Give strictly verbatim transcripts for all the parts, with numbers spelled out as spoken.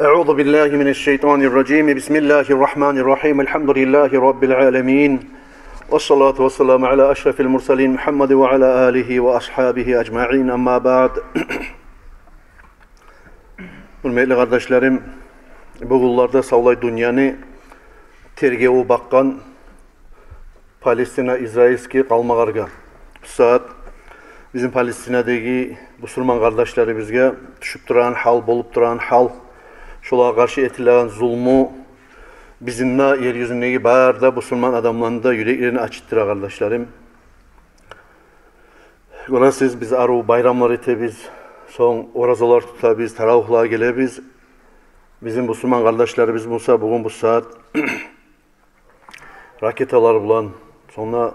أعوذ بالله من الشيطان الرجيم. بسم الله الرحمن الرحيم. الحمد لله رب العالمين. والصلاة والسلام على أشرف المرسلين محمد وعلى آله وأصحابه أجمعين. أما بعد. Гьюрметли къардашларым, бу гюнлерде савлай дюньяны тергеви бакъгъан Палестина-израильский къалмагъаргъа. Бу сагьат бизин Палестинадагъы бусурман къардашларыбызгъа тюшюп турагъан гьал, болуп турагъан гьал, шолагъа къаршы этилеген зулму бизин де, ер юзюндеги бары да бусурман адамланы да юреклерин ачытдыра, къардашларым. Гёресиз, биз арив байрамлар этебиз, сонг оразалар тутабыз, таравигьлеге гелебиз. Бизин бусурман къардашларыбыз буса бугюн бу сагьат ракеталар булан, сонг да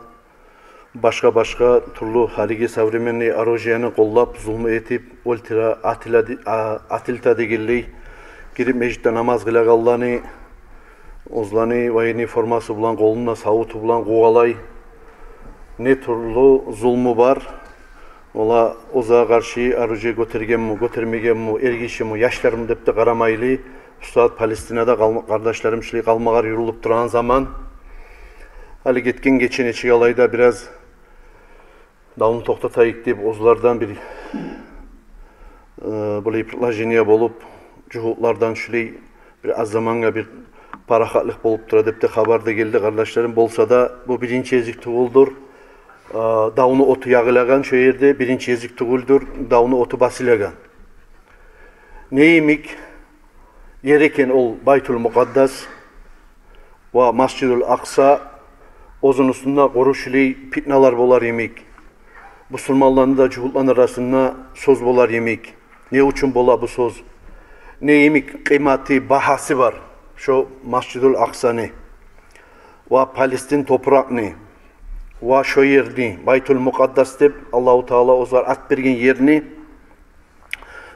башгъа-башгъа тюрлю гьалиги современный оружиени къоллап, зулму этип, оьлтюре, атыла де-, а-, атылта дегенлей, гирип межитде намаз къылагъанланы, оьзлени военный формасы булан, къолунда савуту булан къувалай. Не тюрлю зулму бар. Олар оьзюне къаршы оружие гётергенми, гётермегенми, эргишими, яшлармы деп де къарамайлы, бу сагьат Палестинада къалма-, къардашларым, шулай къалмагъар юрюлюп турагъан заман. Гьали гетген гече нечик алайда бираз давну токътатайыкъ деп, оьзлерден бир, э, булай предложение болуп, жугьутлардан шулай бир аз замангъа бир парахатлыкъ болуп тура деп де хабар да гелди, къардашларым. Болса да, бу биринчи гезик тюгюлдюр. Э, давну оту ягъылагъан шо ерде биринчи гезик тюгюлдюр давну оту басылагъан. Не йимик ер экен ол Байтул Мукъаддас ва Масжидул Акъса, оьзюню уьстюнде къуру шулай питналар болар йимик, бусурманланы да жугьутланы арасында сёз болар йимик. Не учун бола бу сёз? Не йимик къыйматы, багьасы бар шо Масжидул Акъсаны ва Палестин топуракъны ва шо ерни, Байтул Мукъаддас деп Аллагьу Таала оьзюне ат берген ерни?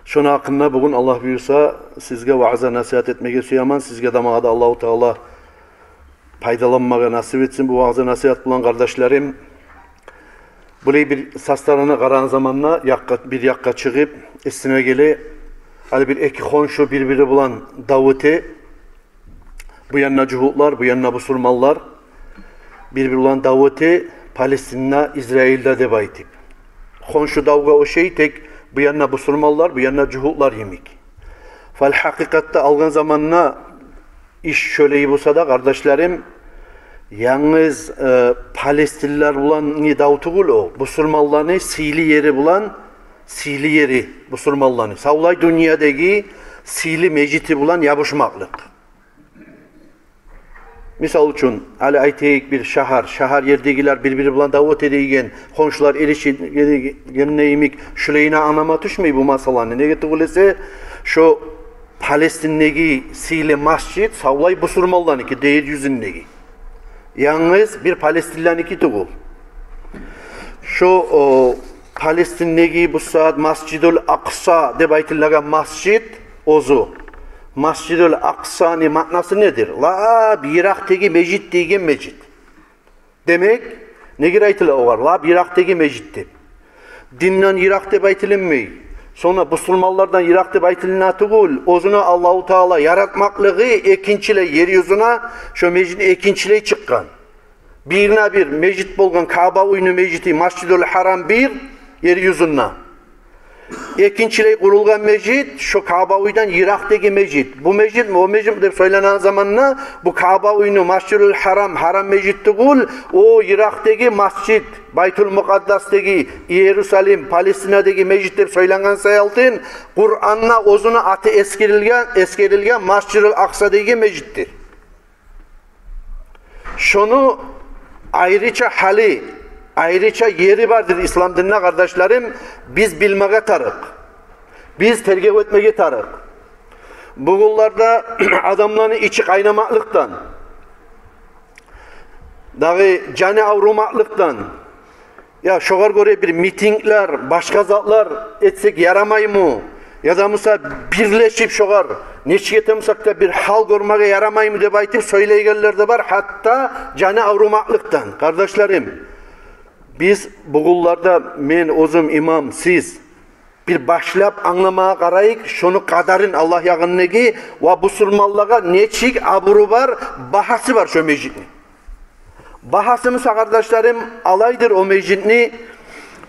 Шону гьакъында бугюн, Аллагь буюрса, сизге ваъза-насигьат этмеге сюемен. Сизге де, магъа да Аллагьу Таала пайдаланмагъа насип этсин бу ваъза-насигьат булан, къардашларым. Булай бир со стороны къарагъан заманда, якъгъа, бир якъгъа чыгъып, эсине геле, гьали бир-эки хоншу бир-бири булан дав эте. Бу янда жугьутлар, бу янда бусурманлар бир-бири булан дав эте, Палестинда, Израильда деп айтып. Хоншу давгъа ошай, тек бу янда бусурманлар, бу янда жугьутлар йимик. Фал гьакъыкъатда алгъан заманда иш шолай буса да, къардашларым, янгыз, э, палестинлилер булан не дав тюгюл о, бусурманланы сыйлы ери булан, сыйлы ери, бусурманланы савлай дюньядагъы сыйлы межити булан ябушмакълыкъ. Мисал учун, гьали айтайыкъ, бир шагьар, шагьар ердегилер бир-бири булан дав эте деген, хоншулар эришилгенде йимик, шулайына англама тюшмей бу масъаланы. Неге тюгюл эсе, шо Палестиндеги сыйлы масжит савлай бусурманланыки, ер юзюндеги. Янгыз бир палестинлилерники тюгюл. Шо, о, Палестиндеги бу сагьат Масжидул Акъса деп айтылагъан масжит, оьзю Масжидул Акъсаны маънасы недир? Лап йыракъдагъы межит деген межит. Демек, неге айтыла огъар лап йыракъдагъы межит деп? Динден йыракъ деп айтылынмай, сонг да бусурманлардан йыракъ деп айтылына тюгюл. Оьзюню Аллагьу Таала яратмакълыгъы экинчилей ер юзюне, шо межитни экинчилей чыкъгъан. Бирна-бир межит болгъан Каъба уьйню межити, Масжидул Гьарам бир, ер юзюнде. Экинчилей къурулгъан межит шо Каъба уьйден йыракъдагъы межит. Бу межит, о межит деп сёйленеген заманда, бу Каъба уьйню, Масжидул Гьарам, Гьарам межит тюгюл, о йыракъдагъы масжит, Байтул Мукъаддасдагъы, Иерусалим, Палестинадагъы межит деп сёйленген саялтын, Къуранда оьзюню аты эсгерилген, эсгерилген Масжидул Акъсадагъы межитдир. Шону айрыча гьалы, айрыча ери бардыр ислам динде, къардашларым, биз билмеге тарыкъ. Биз тергев этмеге тарыкъ. Бу гюнлерде адамланы ичи къайнамакълыкъдан, дагъы жаны аврумакълыкъдан, я шогъар гёре бир митинглер, башгъа затлар этсек ярамаймы? Яда буса бирлешип шогъар нечик этемисек де бир гьал гёрмеге ярамаймы деп айтып сёйлейгенлер де бар, гьатта жаны аврумакълыкъдан. Къардашларым, биз бу гюнлерде, мен оьзюм имам, сиз, бир башлап англамагъа къарайыкъ шону къадарын Аллагь ягъындагъы ва бусурманлагъа нечик абуру бар, багьасы бар шо межитни. Багьасы буса, къардашларым, алайдыр о межитни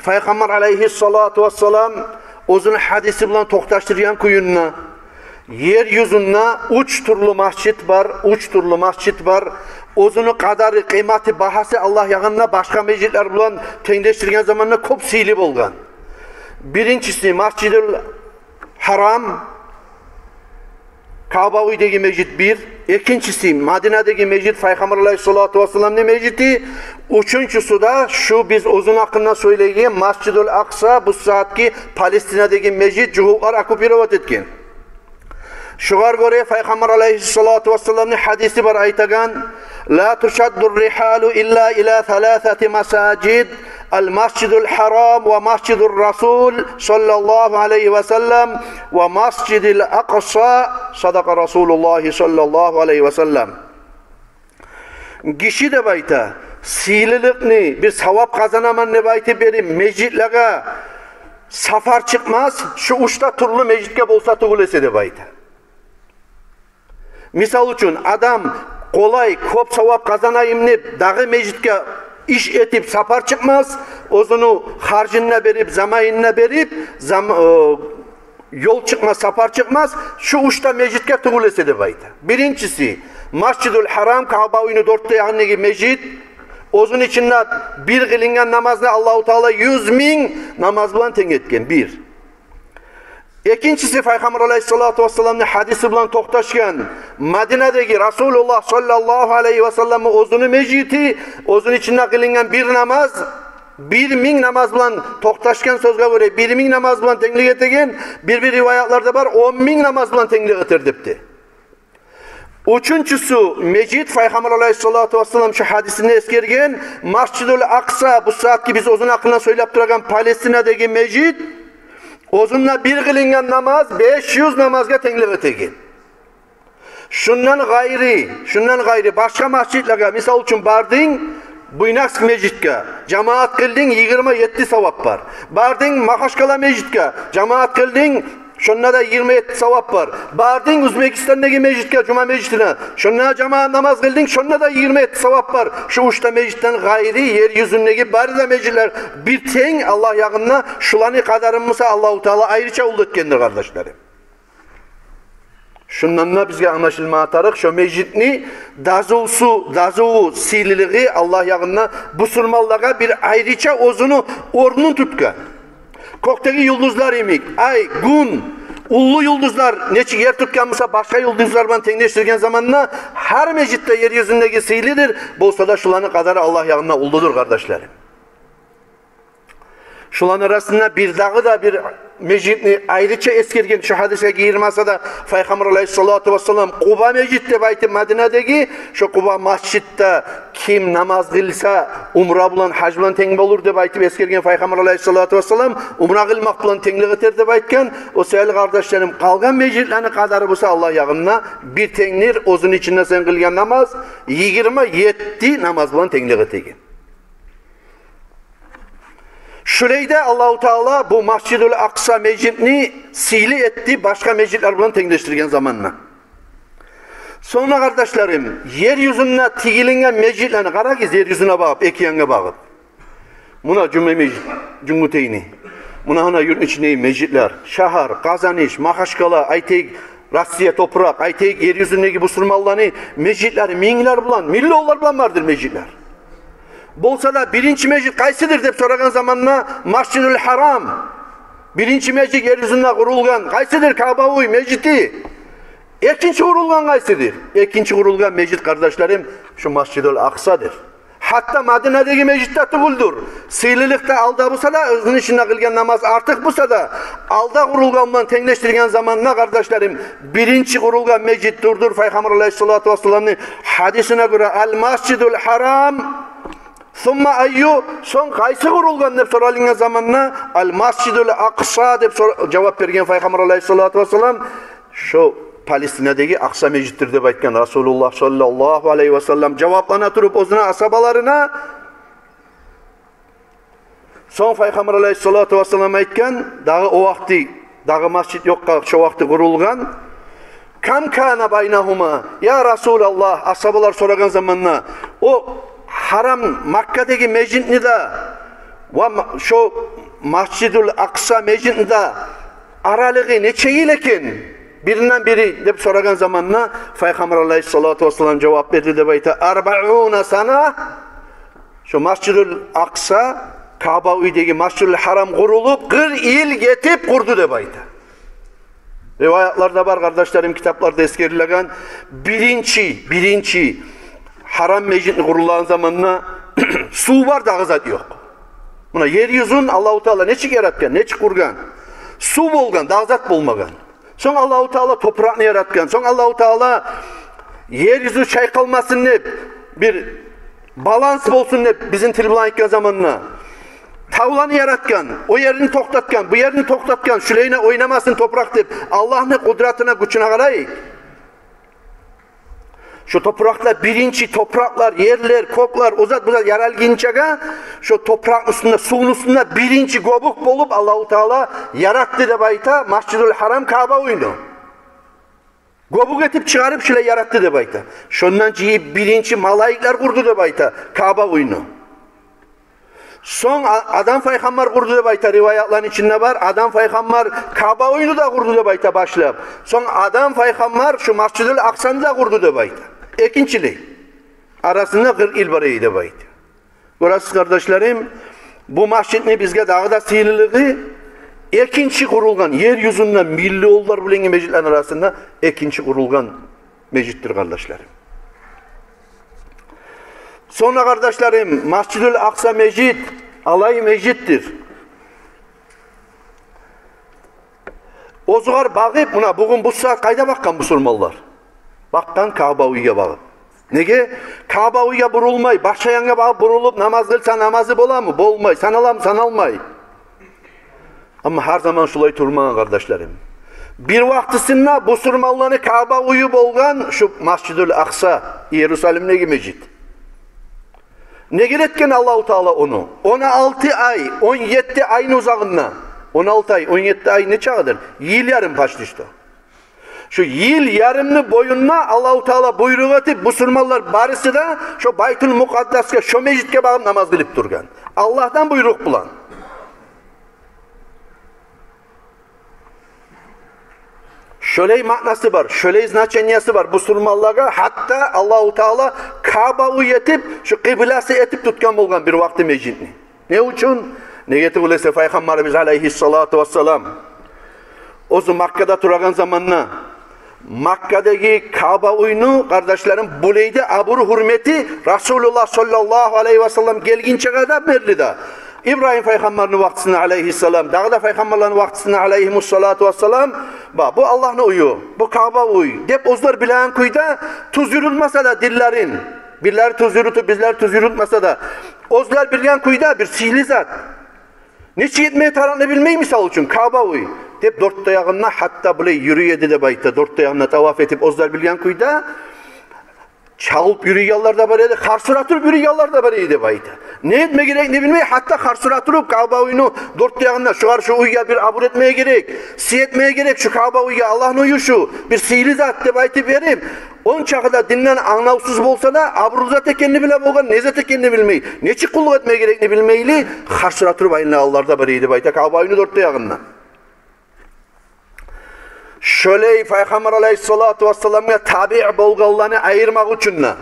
Пайхаммар алайгьиссалату вассалам оьзюню гьадиси булан токъташдыргъан кююнде, ер юзюнде уьч тюрлю масжит бар, уьч тюрлю масжит бар. Оьзюню къадары, къыйматы, багьасы Аллагь ягъында башгъа межитлер булан тенглешдирген заманда кёп сыйлы болгъан. Биринчиси Масжидул Гьарам, Каъба уьйдеги межит бир. Экинчиси Мадинадагъы межит, Пайхаммар алайгьиссалату вассаламны межити. Уьчюнчюсю де шу биз оьзюню гьакъында сёйлейген Масжидул Акъса, бу сагьатгъы Палестинадагъы межит, жугьутлар оккупировать этген. Шогъар гёре Пайхаммар алайгьиссалату вассаламны гьадиси бар айтагъан: «Ла тушадду ррихалу илла ила саласати масажид, ал-Масжидул Гьарам ва Масжидур Расул саллаллагьу алайгьи ва саллам ва Масжидил Акъса, садакъа Расулуллагьи саллаллагьу алайгьи ва саллам». Гиши, деп айта, сыйлылыкъны, бир савап къазанаман деп айтып, бери межитлеге сапар чыкъмас, шу уьч де тюрлю межитге болса тюгюл эсе, деп айта. Мисал учун, адам къолай кёп савап къазанайым деп дагъы межитге иш этип сапар чыкъмас, оьзюню харжын да берип, заманын да берип, зам-, э, ёл чыкъмас, сапар чыкъмас, шу уьч де межитге тюгюл эсе, деп айта. Биринчиси Масжидул Гьарам, Каъба уьйню дёрт де ягъындагъы межит, оьзюню ичинде бир къылынгъан намазны Аллагьу Таала юз минг намаз булан тенг этген. Бир. Экинчиси Пайхаммар алайгьиссалату вассаламны гьадиси булан токъташгъан Мадинадагъы Расулуллагь саллаллагьу алайгьи ва салламны оьзюню межити, оьзюню ичинде къылынгъан бир намаз бир минг намаз булан, токъташгъан сёзге гёре, бир минг намаз булан тенглик этеген, бир-бир риваятларда бар, он минг намаз булан тенглик этер депти. Уьчюнчюсю межит, Пайхаммар алайгьиссалату вассалам шу гьадисинде эсгерген, Масжидул Акъса, бу сагьатгъы биз оьзюню гьакъында сёйлеп турагъан Палестинадагъы межит, оьзюнде бир къылынгъан намаз беш юз намазгъа тенглик этеген. Шундан къайры, шундан къайры башгъа масжитлеге, мисал учун, бардынг Буйнакск межитге, жамаат къылдынг, йигирма етти савап бар. Бардынг Махачкъала межитге, жамаат къылдынг, шонда да йигирма етти савап бар. Бардынг Узбекистандагъы межитге, жума межитине, шонда жамаат намаз къылдынг, шонда да йигирма етти савап бар. Шу уьч де межитден къайры ер юзюндеги бары да межитлер бир тенг Аллагь ягъында, шуланы къадарын буса Аллагьу Таала айрыча уллу этгендир, къардашларым. Шундан да бизге англашылма тарыкъ, шо межитни дазусу, дазу сыйлылыгъы Аллагь ягъында бусурманлагъа бир айрыча оьзюню орнун тутгъан. Кёкдеги юлдузлар йимик, ай, гюн, уллу юлдузлар нечик ер тутгъан буса, башгъа юлдузлар булан тенглешдирген заманда, гьар межит де ер юзюндеги сыйлыдыр, болса да шуланы къадары Аллагь ягъында уллудур, къардашларым. Шуланы арасында бир дагъы да бир межитни айрыча эсгерген, шу гьадисге гийирмаса да, Пайхаммар алайгьиссалату вассалам, Къуба межит деп айтып, Мадинадагъы, шо Къуба масжитде ким намаз къылса, умра булан, гьаж булан тенг болур деп айтып эсгерген Пайхаммар алайгьиссалату вассалам, умра къылмакъ булан тенглик этер деп айтгъан. О саялы, къардашларым, къалгъан межитлени къадары буса Аллагь ягъында бир тенгдир, оьзюню ичинде сен къылгъан намаз йигирма етти намаз булан тенглик этеген. Шулай да Аллагьу Таала бу Масжидул Акъса межитни сыйлы этди башгъа межитлер булан тенглешдирген заманда. Сонг да, къардашларым, ер юзюнде тигилинген межитлени къарагъыз, ер юзюне багъып, эки янгъа багъып. Муна жума межит, Жюнгютейни. Муна гьана юртну ичиндеги межитлер. Шагьар, Къазаныш, Махачкъала, айтайыкъ, Россия топуракъ, айтайыкъ, ер юзюндеги бусурманланы межитлери минглер булан, миллионлар булан бардыр межитлер. Болса да, биринчи межит къайсыдыр деп сорагъан заманда, Масжидул Гьарам. Биринчи межит ер юзюнде къурулгъан къайсыдыр? Каъба уьй межити. Экинчи къурулгъан къайсыдыр? Экинчи къурулгъан межит, къардашларым, шу Масжидул Акъсадыр. Гьатта Мадинадагъы межит де тюгюлдюр. Сыйлылыкъ да алда буса да, оьзюню ичинде къылгъан намаз артыкъ буса да, алда къурулгъан булан тенглешдирген заманда, къардашларым, биринчи къурулгъан межит дюрдюр, Пайхаммар алайгьиссалату вассаламны гьадисине гёре, ал-Масжидул Гьарам, сумма айю, сонг къайсы къурулгъан деп соралынгъан заманда, ал-Масжидул Акъса деп сор-, жавап берген Пайхаммар алайгьиссалату вассалам. Шо Палестинадагъы Акъса межитдир деп айтгъан Расулуллагь саллаллагьу алайгьи ва саллам, жаваплана туруп оьзюню асгьабаларына. Сонг Пайхаммар алайгьиссалату вассалам айтгъан, дагъы о вакъти, дагъы масжид ёкъгъа, шо вакъти къурулгъан. «Кам кана байнагьума, я Расулаллагь?» Асгьабалар сорагъан заманда, о Гьарам Маккадагъы межитни де ва ма-, шо Масжидул Акъса межитни де аралыгъы нече йыл экен биринден бири деп сорагъан заманда, Пайхаммар алайгьиссалату вассалам жавап берди деп айта: «Арбауна сана». Шо Масжидул Акъса, Каъба уьйдеги Масжидул Гьарам къурулуп, къыркъ йыл гетип къурду деп айта. Риваятлар да бар, къардашларым, китапларда эсгерилеген. Биринчи, биринчи Гьарам межитни къурулагъан заманда сув бар, дагъы зат ёкъ. Муна ер юзюн Аллагьу Таала нечик яратгъан, нечик къургъан? Сув болгъан, дагъы зат болмагъан. Сонг Аллагьу Таала топуракъны яратгъан. Сонг Аллагьу Таала ер юзю чайкъалмасын деп, бир баланс болсун деп, бизин тил булан айтгъан заманда, тавланы яратгъан, о ерни токътатгъан, бу ерни токътатгъан, шулайына ойнамасын топуракъ деп, Аллагьны къудратына, гючюне къарайыкъ. Шо топуракъда биринчи топуракълар, ерлер, кёклер, о зат, бу зат яралгъынчагъа, шо топуракъны уьстюнде, сувну уьстюнде биринчи гёбюк болуп Аллагьу Таала яратды деп айта Масжидул Гьарам, Каъба уьйню. Гёбюк этип чыгъарып, шулай яратды деп айта. Шондан жыйып биринчи малайиклер къурду деп айта Каъба уьйню. Сонг А-, Адам пайхаммар къурду деп айта, риваятланы ичинде бар. Адам пайхаммар Каъба уьйню де къурду деп айта башлап. Сонг Адам пайхаммар шу Масжидул Акъсаны да къурду деп айта. Экинчилей. Арасында къыркъ йыл бар эди деп айта. Гёресиз, къардашларым, бу масжидни бизге дагъы да сыйлылыгъы, экинчи къурулгъан, ер юзюнде миллионлар булангъы межитлени арасында экинчи къурулгъан межитдир, къардашларым. Сонг да, къардашларым, Масжидул Акъса межит алай межитдир. Оьзюгер багъып, муна бугюн бу сагьат къайда бакъгъан бусурманлар? Бакъгъан Каъба уьйге багъып. Неге? Каъба уьйге бурулмай, башгъа янгъа багъып бурулуп намаз къылса, намазы боламы? Болмай. Саналамы? Саналмай. Амма гьар заман шулай турмагъан, къардашларым. Бир вакътисинде бусурманланы Каъба уьйю болгъан шу Масжидул Акъса, Иерусалимдеги межит. Неге этген Аллагьу Таала ону? Он алты ай, он етти айны узагъында. Он алты ай, он етти ай нечакъыдыр? Йыл ярым почти что. Шу йыл ярымны боюнда Аллагьу Таала буйрукъ этип, бусурманлар барысы да шо Байтул Мукъаддасгъа, шо межитге багъып намаз къылып тургъан. Аллагьдан буйрукъ булан. Шолай маънасы бар, шолай значениясы бар бусурманлагъа, гьатта Аллагьу Таала Каъба уьй этип, шу къыбласы этип тутгъан болгъан бир вакъти межитни. Не учун? Неге тюгюл эсе, Пайхаммарыбыз алайгьиссалату вассалам оьзю Маккада турагъан заманда Маккадагъы Каъба уьйню, къардашларым, булай да абур-гьюрмети Расулуллагь саллаллагьу алайгьи васаллам гелгинчеге де берли де. Ибрагьим пайхаммарны вакътисинде алайгьиссалам, дагъы да пайхаммарланы вакътисинде алайгьимуссалату вассалам, ба, бу Аллагьны уьюю, бу Каъба уьй деп оьзлер билеген кюйде, тюз юрютмесе де динлерин, бирлери тюз юрютюп, бирлери тюз юрютмесе де, оьзлер билген кюйде бир сыйлы зат. Нечик этмеге тарыкъны билмей, мисал учун, Каъба уьй деп, дёрт де ягъында гьатта булай юрюй эди деп айта, дёрт де ягъында таваф этип, оьзлер билген кюйде, чалып юрюйгенлер де бар эди, харс ура туруп юрюйгенлер де бар эди деп айта. Не этме герекни билмей, гьатта харс ура туруп Каъба уьйню дёрт де ягъында, шугъар шу уьйге бир абур этмеге герек, сый этмеге герек, шу Каъба уьйге, Аллагьны уьюю шу, бир сыйлы зат деп айтып берип, ончакъы да динден англавсуз болса да, абурлу зат экенни биле болгъан, не зат экенни билмей, нечик къуллукъ этме герекни билмейли, харс ура туруп айланагъанлар да бар эди деп айта Каъба уьйню дёрт де ягъында. Шолай Пайхаммар алайгьиссалату вассаламгъа табиъ болгъанланы айырмакъ учун да,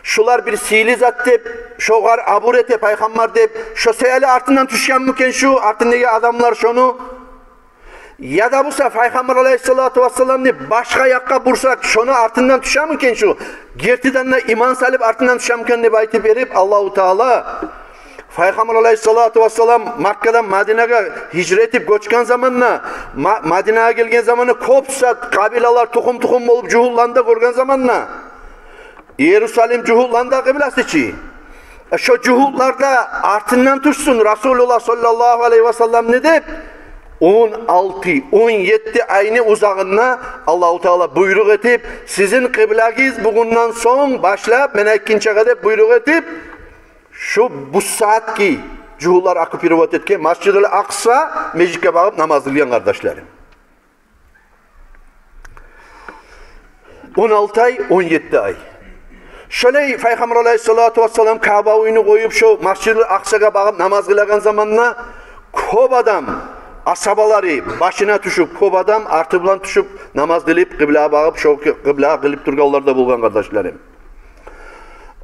шулар бир сыйлы зат деп, шогъар абур эте Пайхаммар деп, шо саялы артындан тюшгенми экен шу артындагъы адамлар шону? Яда буса Пайхаммар алайгьиссалату вассаламны башгъа якъгъа бурсакъ, шону артындан тюшеми экен шу? Гертиден де иман салып артындан тюшеми экен деп айтып берип, Аллагьу Таала Пайхаммар алайгьиссалату вассалам Маккадан Мадинагъа гьижра этип гёчген заманда, Ма-, Мадинагъа гелген заманда кёп зат, къабилалар тухум-тухум болуп, жугьутланы да гёрген заманда, Иерусалим жугьутланы да къыбласы чы. Э, шо жугьутлар да артындан тюшсюн Расулуллагь саллаллагьу алайгьи васалламны деп, он алты, он етти айны узагъында Аллагьу Таала буйрукъ этип, сизин къыблагъыз бугюнден сонг башлап мен айтгъынчагъа деп буйрукъ этип, шу бу сагьатгъы Жугьутлар оккупировать этген Масжидул Акъса межитге багъып намаз къылгъан, къардашларым. Он алты ай, он етти ай. Шолай Пайхаммар алайгьиссалату вассалам Каъба уьйню къоюп, шо Масжидул Акъсагъа багъып намаз къылагъан заманда кёп адам, асгьабалары башына тюшюп, кёп адам арты булан тюшюп, намаз къылып, къыблагъа багъып, шо къыблагъа къылып тургъанлар да болгъан, къардашларым.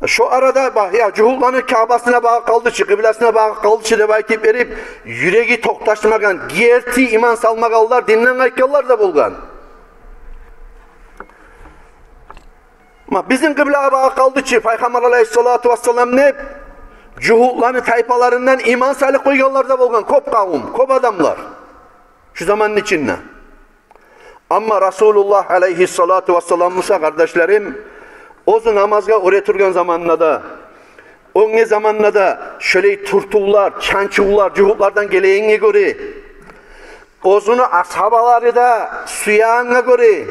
Шо арада ба-, я, жугьутланы Каъбасына багъып къалды чы, къыбласына багъып къалды чы деп айтып берип, юреги токъташмагъан, герти иман салмагъанлар, динден къайтгъанлар да болгъан. Ма, бизин къыблагъа багъып къалды чы Пайхаммар алайгьиссалату вассалам деп, жугьутланы тайпаларындан иман салып къойгъанлар да болгъан, кёп къавум, кёп адамлар. Шу заманны ичинде. Амма Расулуллагь алайгьиссалату вассалам буса, къардашларым, оьзю намазгъа уьре тургъан заманында да, оьнге заманында да шолай тюртювлер, чанчывлар жугьутлардан гелегенге гёре, оьзюню асгьабалары да сюегенге гёре,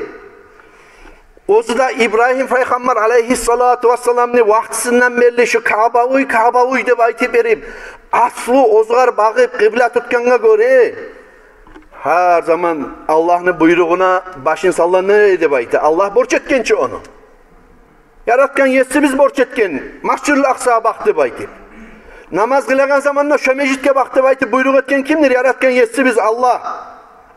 оьзю де Ибрагьим пайхаммар алайгьиссалату вассаламны вакътисинден берли шу Каъба уьй, Каъба уьй деп айтып берип, аслу оьзюгер багъып къыбла тутгъангъа гёре, гьар заман Аллагьны буйругъуна башын салландыра деп айта. Аллагь борч этген чи ону. Яратгъан Есибиз борч этген, Масжидул Акъсагъа бакъ деп айтып. Намаз къылагъан заманда шо межитге бакъ деп айтып буйрукъ этген кимдир? Яратгъан Есибиз Аллагь.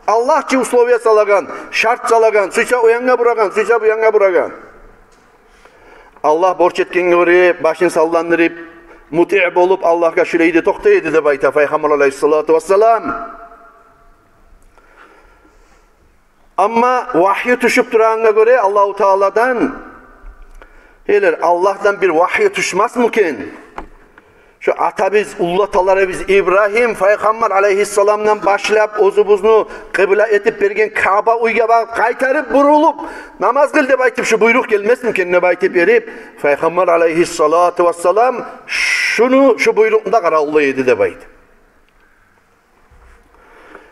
Аллагь чы условия салагъан, шарт салагъан, сюйсе о янгъа бурагъан, сюйсе бу янгъа бурагъан. Аллагь борч этгенге гёре башын салландырып, мутиъ болуп, Аллагьгъа шулай эди, токътай эди деп айта Пайхаммар алайгьиссалату вассалам. Амма вагьйу тюшюп турагъангъа гёре Аллагьу Тааладан, гьейлер, Аллагьдан бир вагьйу тюшмесми экен? Шо атабыз, уллу аталарыбыз Ибрагьим пайхаммар алайгьиссаламдан башлап оьзюбюзню къыбла этип берген Каъба уьйге багъып, къайтарып бурулуп, намаз къыл деп айтып, шо буйрукъ гелмесми экен деп айтып берип, Пайхаммар алайгьиссалату вассалам шуну, шо буйрукъну да къаравуллай эди деп айта.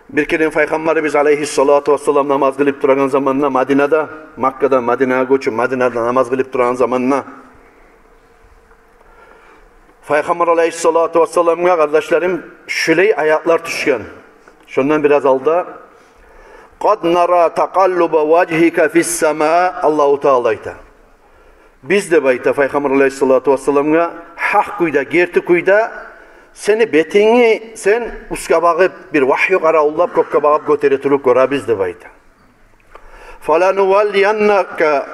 Бир керен Пайхаммарыбыз алайгьиссалату вассалам намаз къылып турагъан заманда Мадинада, Маккадан Мадинагъа гёчюп, Мадинада намаз къылып турагъан заманда Пайхаммар алайгьиссалату вассаламгъа, къардашларым, шулай аятлар тюшген. Шондан бираз алда: «Къад нара такъаллуба важгьика фис-сама», Аллагьу Таала айта. Биз, деп айта Пайхаммар алайгьиссалату вассаламгъа, гьакъ кюйде, герти кюйде сени бетингни сен уьстге багъып, бир вагьйу къаравуллап, кёкге багъып гётере туруп гёребиз, деп айта. «Фалануваллияннака,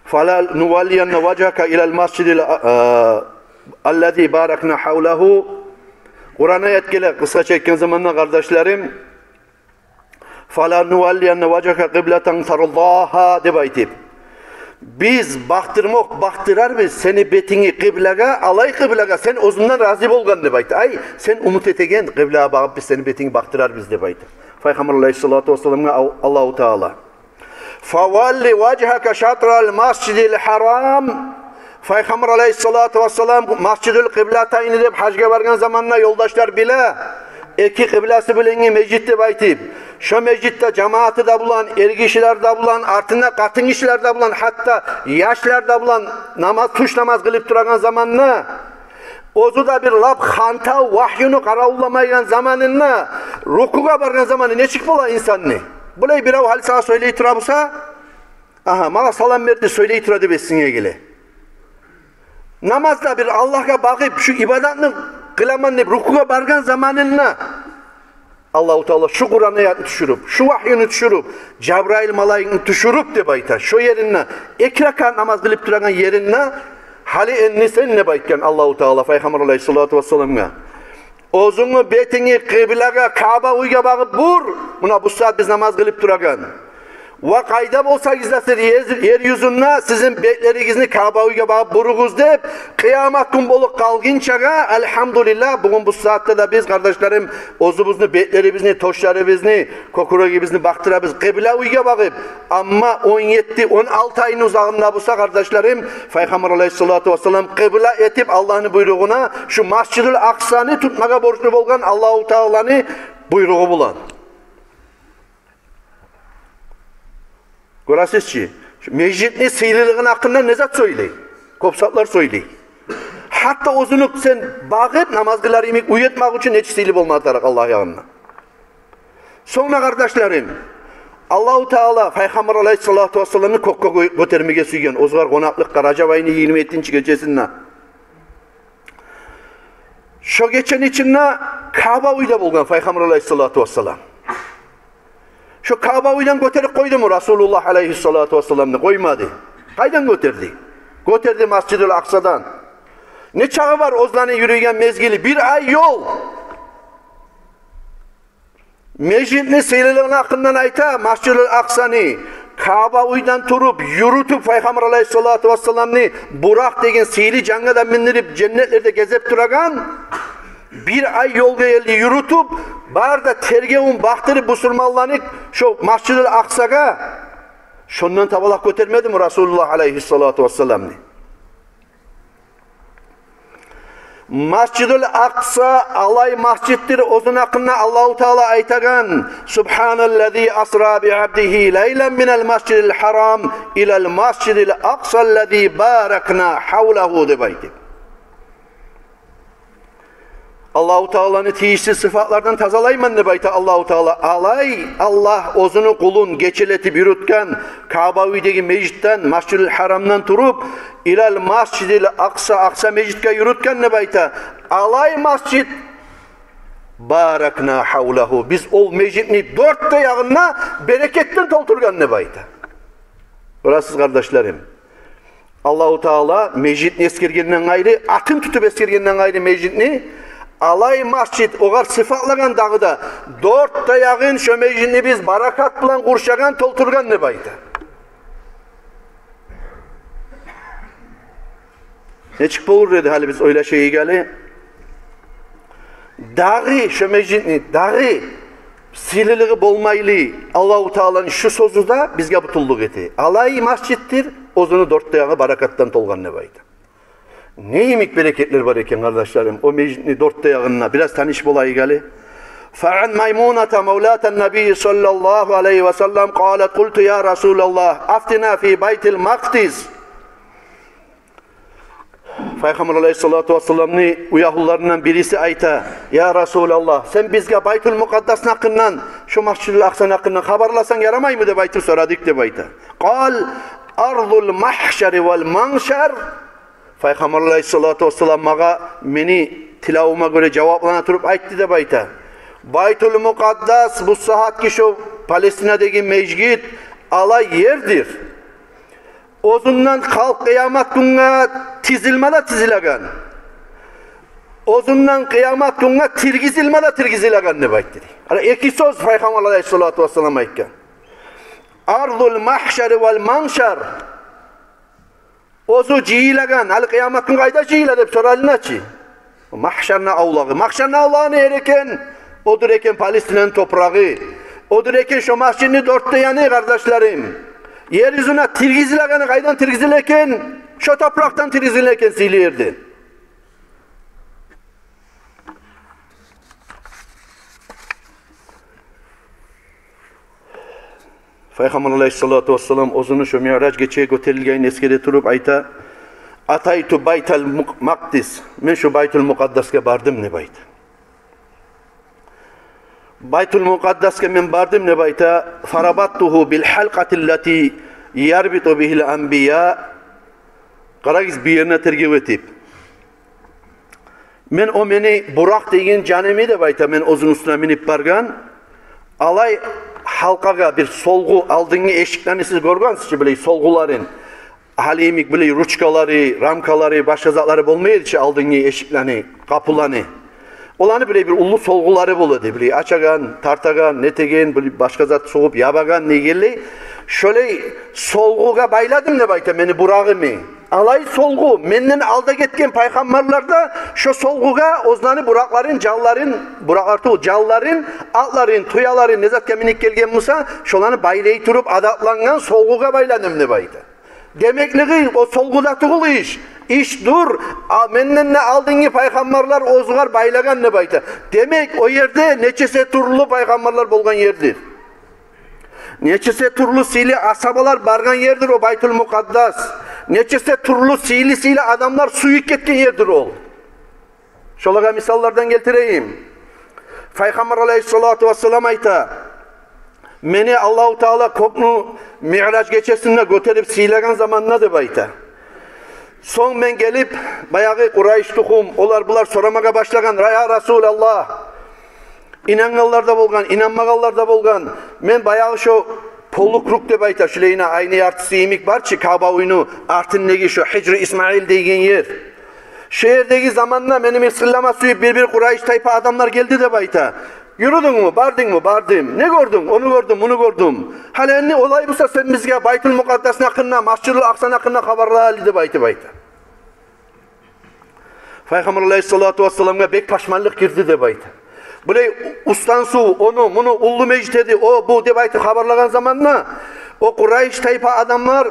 фалануваллиянна важгьака илал масжидил, а, аллази баракна гьавлагьу». Къуран аят геле, къысгъача айтгъан заманда, къардашларым, «Фалануваллиянна важгьака къиблатан тардагьа», деп айтып. Биз бакъдырмакъ, бакъдырарбыз сени бетингни къыблагъа, алай къыблагъа сен оьзюнгден рази болгъан, деп айта. Ай, сен умут этеген къыблагъа багъып биз сени бетингни бакъдырарбыз, деп айта Пайхаммар алайгьиссалату вассаламгъа Ал-, Аллагьу Таала. «Фавалли важгьака шатрал масжидил гьарам». Пайхаммар алайгьиссалату вассалам Масжидул Къиблатайни деп гьажгъа баргъан заманда ёлдашлар биле, эки къыбласы булангъы межит деп айтып, шо межитде жамааты да булан, эргишилер де булан, артында къатынгишилер де булан, гьатта яшлар да булан намаз, тюш намаз къылып турагъан заманда, оьзю де бир лап хантав, вагьюну къаравулламайгъан заманында, рукугъа баргъан заманы нечик бола инсанны? Булай бирев гьали сагъа сёйлей тура буса, агьа, магъа салам берди, сёйлей тура деп эсинге геле. Намазда бир Аллагьгъа багъып, шу ибадатны къыламан деп рукугъа баргъан заманында, Аллагьу Таала шу Къуран аятны тюшюрюп, шу вагьюну тюшюрюп, Жабрайыл малайикни тюшюрюп деп айта. Шо еринде, эки ракаат намаз къылып турагъан еринде, гьали энни сен деп айтгъан Аллагьу Таала Пайхаммар алайгьиссалату вассаламгъа. Оьзюнгню бетингни къыблагъа, Каъба уьйге багъып бур. Муна бу сагьат биз намаз къылып турагъан. Ва къайда болсагъыз да сиз ер, ер юзюнде, сизин бетлеригизни Каъба уьйге багъып буругъуз деп, къыямат гюн болуп къалгъынчагъа, альгьамдулиллагь, бугюн бу сагьатда да биз, къардашларым, оьзюбюзню бетлерибизни, тёшлерибизни, кёкюрегибизни бакъдырабыз къыбла уьйге багъып. Амма он етти, он алты айны узагъында буса, къардашларым, Пайхаммар алайгьиссалату вассалам къыбла этип Аллагьны буйругъуна, шу Масжидул Акъсаны тутмагъа борчлу болгъан Аллагьу Тааланы буйругъу булан. Гёресиз чи, шу межитни сыйлылыгъыны гьакъында не зат сёйлей? Кёп затлар сёйлей. Гьатта оьзюню сен багъып, намаз къылар йимик уьй этмек учун нечик сыйлы болмагъа тарыкъ Аллагь ягъында. Сонг да, къардашларым, Аллагьу Таала Пайхаммар алайгьиссалату вассаламны кёкге гё-, гётермеге сюйген, оьзюгер къонакълыкъгъа Ражаб айны йигирма еттинчи гечесинде. Шо гечени ичинде Каъба уьйде болгъан Пайхаммар алайгьиссалату вассалам. Шо Каъба уьйден гётерип къойдуму Расулуллагь алайгьиссалату вассаламны? Къоймады. Къайдан гётерди? Гётерди Масжидул Акъсадан. Не чагъы бар оьзлени юрюйген мезгили? Бир ай ёл. Межитни сыйлылыгъыны гьакъындан айта, Масжидул Акъсаны, Каъба уьйден туруп, юрютюп, Пайхаммар алайгьиссалату вассаламны Буракъ деген сыйлы жангъа да миндирип, женнетлерде гезип турагъан, бир ай ёлгъа ерли юрютюп, бары да тергевюн бакъдырып бусурманланы шо Масжидул Акъсагъа, шондан табалакъ гётермедими Расулуллагь алайгьиссалату вассаламны? Масжидул Акъса алай масжитдир, оьзюню гьакъында Аллагьу Таала айтагъан: «Субгьаналлази асра би абдигьи лайлан минал масжидил гьарам илал масжидил акъсаллази баракна гьавлагьу», — деп айтып. Аллагьу Тааланы тийишсиз сыфатлардан тазалайман деп айта Аллагьу Таала. Алай Аллагь оьзюню къулун гечелетип юрютген Каъба уьйдеги межитден, Масжидул Гьарамдан туруп, илал Масжидил Акъса, Акъса межитге юрютген деп айта. Алай масжит, баракна гьавлагьу, биз ол межитни дёрт де ягъын да берекетден толтургъан деп айта. Гёресиз, къардашларым. Аллагьу Таала межитни эсгергенден къайры, атын тутуп эсгергенден къайры межитни, алай масжит, огъар сыфатлагъан дагъы да, дёрт де ягъын шо межитни биз баракат булан къуршагъан, толтургъан деп айта. Нечик болур эди, гьали биз ойлашайыкъ гьали. Дагъы шо межитни, дагъы сыйлылыгъы болмайлы Аллагьу Тааланы шу сёзю де бизге бютюнлюк эте. Алай масжитдир, оьзюню дёрт де ягъы баракатдан толгъан деп айта. Не йимик берекетлер бар экен, къардашларым, о межитни дёрт де ягъында? Бираз таныш болайыкъ гьали. Фа ан Маймуната мавлатан Набий саллаллагьу алайгьи ва саллам къалат: къулту я Расулаллагь, афтина фи Байтил Макъдис. Пайхаммар алайгьиссалату вассаламны уьягьлюлеринден бириси айта: «Я Расулаллагь, сен бизге Байтул Мукъаддасны гьакъындан, шо Масжидул Акъсаны гьакъындан хабарласанг ярамаймы?» — деп айтып сорадыкъ деп айта. Къал: «Арзул магьшари вал маншар». Пайхаммар алайгьиссалату вассалам магъа, мени тилавума гёре жаваплана туруп айтды деп айта: Байтул Мукъаддас, бу сагьатгъы шо Палестинадагъы межит, алай ердир. Оьзюнден халкъ къыямат гюнге тизилме де тизилеген, оьзюнден къыямат гюнге тиргизилме де тиргизилеген деп айтды дей. Ана эки сёз Пайхаммар алайгьиссалату вассалам айтгъан. Арзул магьшари вал маншар. Оьзю жыйылагъан, гьали къыямат гюн къайда жыйыла деп соралына чы. Магьшарны авлагъы. Магьшарны авлагъы не ер экен? Одур экен Палестинаны топурагъы. Одур экен шо масжитни дёрт де яны, къардашларым. Ер юзюне тиргизилегени къайдан тиргизиле экен? Шо топуракъдан тиргизиле экен, сыйлы ерден. Пайхаммар алайгьиссалату вассалам оьзюню шо Миъраж гече гётерилгенин эсгере туруп айта: «Атайту Байтал Мукъ-, Макъдис». Мен шо Байтул Мукъаддасгъа бардым деп айта. Байтул Мукъаддасгъа мен бардым деп айта. «Фарабаттугьу бил гьалкъатиллати ярбиту бигьил анбия». Къарагъыз, бир ерине тергев этип. Мен о мени Буракъ деген жаным деп айта, мен оьзюню уьстюне минип баргъан. Алай гьалкъагъа бир солгъу, алдынгъы эшиклени сиз гёргенсиз чи, билей, солгъуларын. Гьали йимик, билей, ручкалары, рамкалары, башгъа затлары болмай эди чи алдынгъы эшиклени, къапуланы. Оланы, билей, бир уллу солгъулары бола эди, билей, ачагъан, тартагъан, нетеген, билей, башгъа зат сугъуп ябагъан, не гелей. Шолай солгъугъа байладым деп айта мени Бурагъымны. Алай солгъу, менден алда гетген пайхаммарлар да шо солгъугъа оьзлени буракъларын, жанларын, буракълар тюгюл, жанларын, атларын, тюелерин, не затгъа минип гелген буса, шоланы байлай туруп адатлангъан солгъугъа байладым деп айта. Демеклиги, о солгъуда тюгюл иш. Иш дюр, а, менден де алдынгъы пайхаммарлар оьзюгер байлагъан деп айта. Демек, о ерде нечесе тюрлю пайхаммарлар болгъан ердир. Нечесе тюрлю сыйлы асгьабалар баргъан ердир о Байтул Мукъаддас. Нечесе тюрлю сыйлы-сыйлы адамлар сююп гетген ердир ол. Шолагъа мисаллардан гелтирейим. Пайхаммар алайгьиссалату вассалам айта: «Мени Аллагьу Таала кёкню Миъраж гечесинде гётерип сыйлагъан заманда», — деп айта. «Сонг мен гелип, баягъы Къурайыш тухум, олар-булар сорамагъа башлагъан: „Я Расулаллагь, инангъанлар да болгъан, инанмагъанлар да болгъан. Мен баягъы шо полукруг, — деп айта, — шулайына айны яртысы йимик бар чы Каъба уьйню артындагъы шо Гьижру Исмаил деген ер. Шо ердеги заманда мени мысгъыллама сююп бир-бир Къурайыш тайпа адамлар гелди, — деп айта. — Юрюдюнгмю, бардынгмы? Бардым. Не гёрдюнг? Ону гёрдюм, муну гёрдюм. Гьали энни олай буса, сен бизге Байтул Мукъаддасны гьакъында, Масжидул Акъсаны гьакъында хабарла гьали», — деп айтып айта. Пайхаммар алайгьиссалату вассаламгъа бек пашманлыкъ гирди деп айта. Булай устан сув, ону, муну, уллу межит эди, о, бу деп айтып хабарлагъан заманда, о Къурайыш тайпа адамлар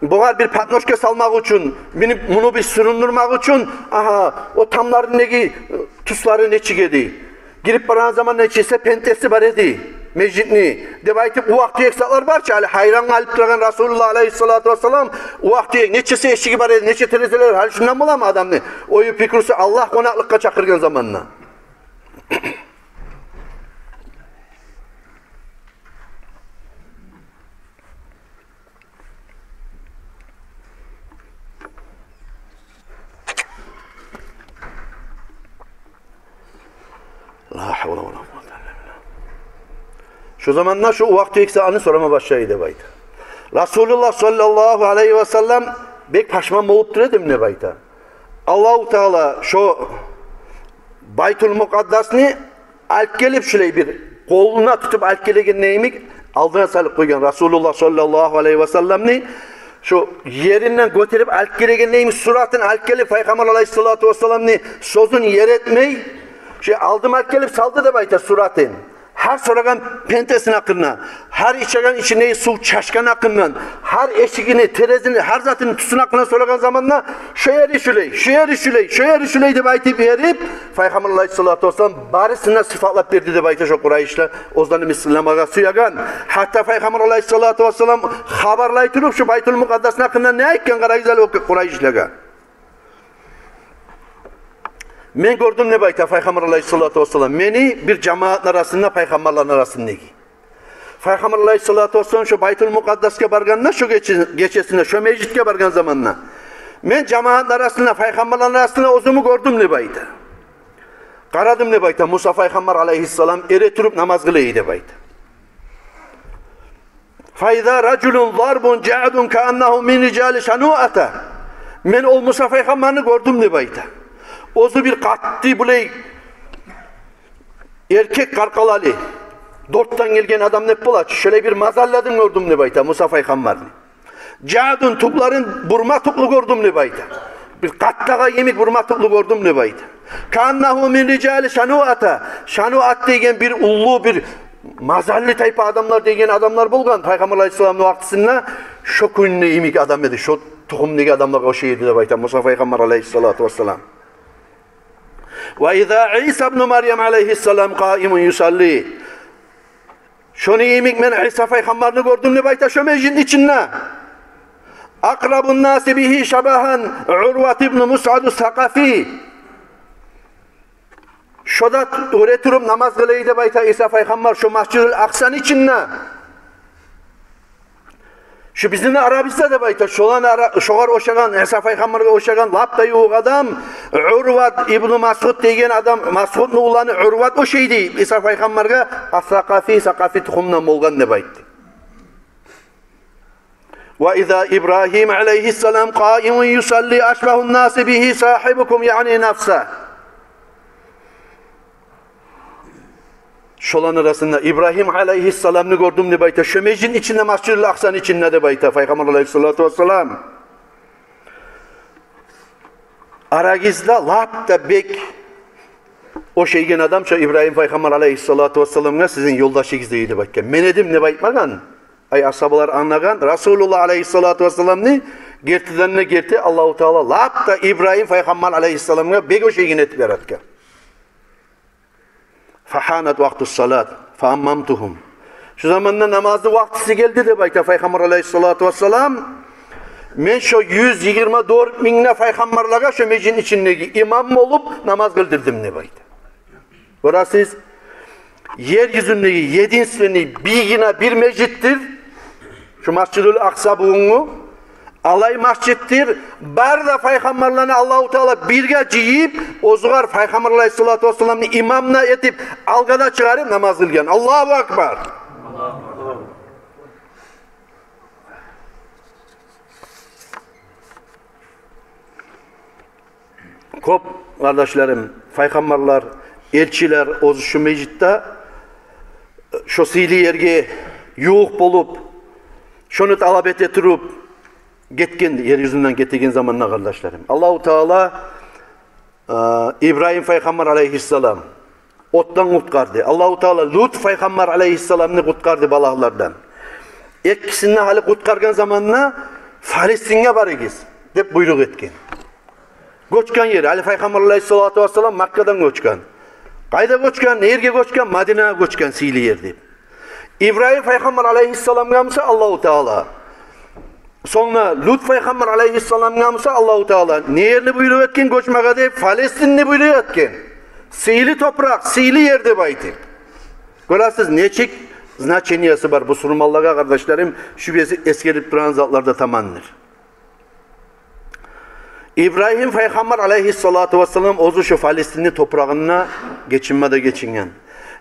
бугъар бир подножка салмакъ учун, муну, муну бир сюрюндюрмек учун, агьа, о тамларындагъы, э, туслары нечик эди. Гирип барагъан заман нечесе пентеси бар эди межитни деп айтып, увакъ-тюек затлар бар чы, гьали гьайран къалып турагъан Расулуллагь алайгьиссалату вассалам, увакъ-тюек нечесе эшиги бар эди, нече терезелер, гьали шундан боламы адамны ою-пикрусу Аллагь къонакълыкъгъа чакъыргъан заманда. Ла гьавла ва ла къуввата илла биллагь. Шо заманда шо увакъ-тюек затланы сорама башлай деп айта. Расулуллагь саллаллагьу алайгьи васаллам бек пашман болуп тура эдим деп айта. Аллагьу Таала шо Байтул Мукъаддасны алып гелип, шулай бир къолуна тутуп алып гелегенде йимик, алдына салып къойгъан Расулуллагь саллаллагьу алайгьи васалламны, шо еринден гётерип алып гелегенде йимик, суратын алып гелип, Пайхаммар алайгьиссалату вассаламны сёзюн ер этмей, шо алдыма алып гелип салды деп айта суратын. Гьар сорагъан пентесини гьакъындан, гьар ичеген ичиндеги сув чачгъан гьакъындан, гьар эшигини, терезини, гьар затыны тусуну гьакъындан сорагъан заманда, шо ери шулай, шо ери шулай, шо ери шулай деп айтып берип, Пайхаммар алайгьиссалату вассалам барысын да сыфатлап берди деп айта шо къурайышлар, оьзлени мысгъылламагъа сюеген. Гьатта Пайхаммар алайгьиссалату вассалам хабарлай туруп, шо Байтул Мукъаддасны гьакъындан не айтгъан, къарагъыз гьали о къурайышлагъа. Мен гёрдюм деп айта Пайхаммар алайгьиссалату вассалам мени бир жамаатны арасында, пайхаммарланы арасындагъы. Пайхаммар алайгьиссалату вассалам шо Байтул Мукъаддасгъа баргъанда, шо гече-, гечесинде, шо межитге баргъан заманда, мен жамаатны арасында, пайхаммарланы арасында оьзюмню гёрдюм деп айта. Къарадым деп айта, Муса пайхаммар алайгьиссалам эретуруп намаз къыла эди деп айта. Фа иза ражулун зарбун жаъдун кааннагьу мин ражули Шануата. Мен ол Муса пайхаммарны гёрдюм деп айта. Оьзю бир къатты булай эркек къаркъаралы, дёртден гелген адам деп бола чы, шолай бир мазалладым, гёрдюм деп айта Муса пайхаммарны. Жаъдун, тюклерин бурма тюклю гёрдюм деп айта. Бир къаттагъа йимик бурма тюклю гёрдюм деп айта. Кааннагьу мин ражули Шануата. Шануат деген бир уллу, бир мазаллы тайпа адамлар деген адамлар болгъан Пайхаммар алайгьиссаламны вакътисинде. Шо кюйню йимик адам эди, шо тухумдагъы адамлагъа ошай эди деп айта Муса пайхаммар алайгьиссалату вассалам. Ва иза Иса ибну Марьям алайгьиссалам къаимун юсалли. Шону йимик мен Иса пайхаммарны гёрдюм деп айта шо межитни ичинде. Акърабун наси бигьи шабагьан Урват ибну Мусъаб ас-Сакъафи. Шо да эретуруп намаз къыла эди деп айта Иса пайхаммар шо Масжидул Акъсаны ичинде. Шу бизин арабызда деп айта, шоланы ара-, шогъар ошагъан, Иса пайхаммаргъа ошагъан лап да ювукъ адам, Урват ибну Масъуд деген адам, Масъудну уланы Урват ошай эди Иса пайхаммаргъа, ас-Сакъафи, Сакъафи тухумдан болгъан деп айтды. Ва иза Ибрагьим алайгьиссалам къаимун юсалли ашбагьун наси бигьи сагьибукум, яъни нафса. Шоланы арасында Ибрагьим алайгьиссаламны гёрдюм деп айта, шо межитни ичинде, Масжидул Акъсаны ичинде деп айта Пайхаммар алайгьиссалату вассалам. Арагъызда лап да бек ошайгъан адам шо Ибрагьим пайхаммар алайгьиссалату вассаламгъа сизин ёлдашыгъыз эди деп айтгъан. Мен эдим деп айтмагъан. Ай, асгьабалар англагъан, Расулуллагь алайгьиссалату вассаламны гертиден де герти Аллагьу Таала лап да Ибрагьим пайхаммар алайгьиссаламгъа бек ошайгъан этип яратгъан. Фагьанат вакътус салат, фааммамтугьум. Шу заманда намазны вакътиси гелди деп айта Пайхаммар алайгьиссалату вассалам. Мен шо юз йигирма дёрт минг де пайхаммарлагъа шо межитни ичиндеги имам болуп намаз къылдырдым деп айта. Гёресиз, ер юзюндеги единственный бийгине бир межитдир шо Масжидул Акъса бугюнгю. Алай межитдир, бары да пайхаммарланы Аллагьу Таала бирге жыйып, оьзюгер пайхаммар алайгьиссалату вассаламны имамына этип, алгъа да чыгъарып намаз къылгъан. Аллагьу акбар. Кёп, къардашларым, пайхаммарлар, элчилер оьзю шо межитде, шо сыйлы ерге ювукъ болуп, шону талап эте туруп гетген, ер юзюнден гетеген заманда, къардашларым. Аллагьу Таала, э, Ибрагьим пайхаммар алайгьиссалам отдан къутгъарды. Аллагьу Таала Лут пайхаммар алайгьиссаламны къутгъарды балагьлардан. Экисин де гьали къутгъаргъан заманда Фалестинге барыгъыз деп буйрукъ этген. Гёчген ери, гьали пайхаммар алайгьиссалату вассалам Маккадан гёчген. Къайда гёчген, не ерге гёчген? Мадинагъа гёчген, сыйлы ер деп. Ибрагьим пайхаммар алайгьиссаламгъа буса Аллагьу Таала, сонг да Лут пайхаммар алайгьиссаламгъа буса Аллагьу Таала не ерни буйрукъ этген гёчмеге деп? Фалестинни буйрукъ этген. Сыйлы топуракъ, сыйлы ер деп айтып. Гёресиз, нечик значениеси бар бусурманлагъа, къардашларым, шо биз эсгерип турагъан затлар да тамандыр. Ибрагьим пайхаммар алайгьиссалату вассалам оьзю шо Фалестинни топурагъында гечинме де гечинген.